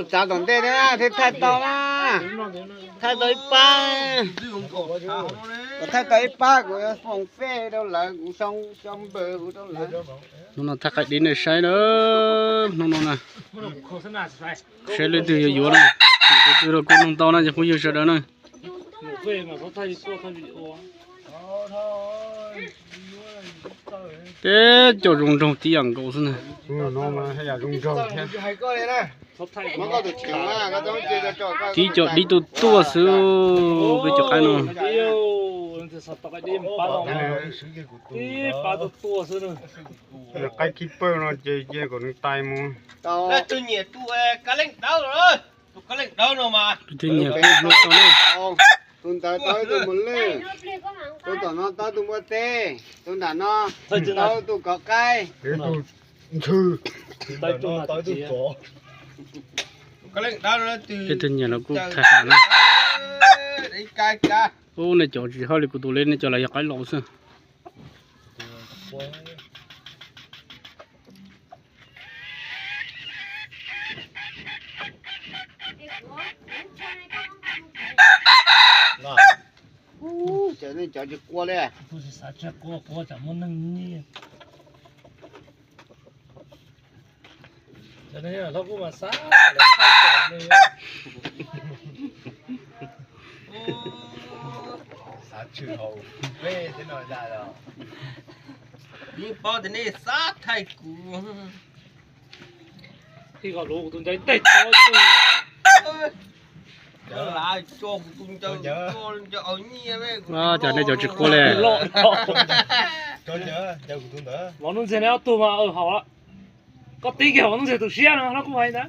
Tsav tom ntej thiab thiaj thaij tau na. Thaij tau ib pab. Kuv thaij tau ib pab kuv yuav foom fej rau lawv, kuv xoo xoo npawg kuv rau lawv. Hnub no thaij qaib dib nej saib na. Hnub no na, saib leej twg yuav yuav na. Tus twg los kuj nug tau na cov phooj ywg sawv daws na. Teb coj zoo nraug tib yam nkaus xwb na. Tib cov dib tuaj tuaj xwb, peb cov qaib no. Qaib khib pawg no ces cia kom nws tais mus. Tus nyiam tus ka leej dawb no mas. Tus nyiam tus hlub tau na. Tus ntawd tau tus mus lwj, tus tom no tau tus npua teb, tus nram no tau tus kov qaib. Tus ntxhw tau tus kov. Peb tus nyiam los kuj thaij na. Ub, nej cov tsis haj li kuv tus li, nej cov los yog qaib laus xwb. Cov nej cov tsis qua li. Xav tsis qua, qua tsam muaj neeg nyiag. Cov nej hlob kuj mas xav thaij cov nej. Xav tshwm hauv peb tej no tas los. Yeej paub tias nej xav thaij kuv. Ib qho luv kuv tus ncaws teg tso tus. Cov nej cov tsis qua li. Vauv Nuj Ntxhais neb ob tug mas haum. Koj tib kiag Vauv Nuj Ntxhais tus siab no hlob kuj hais ntag.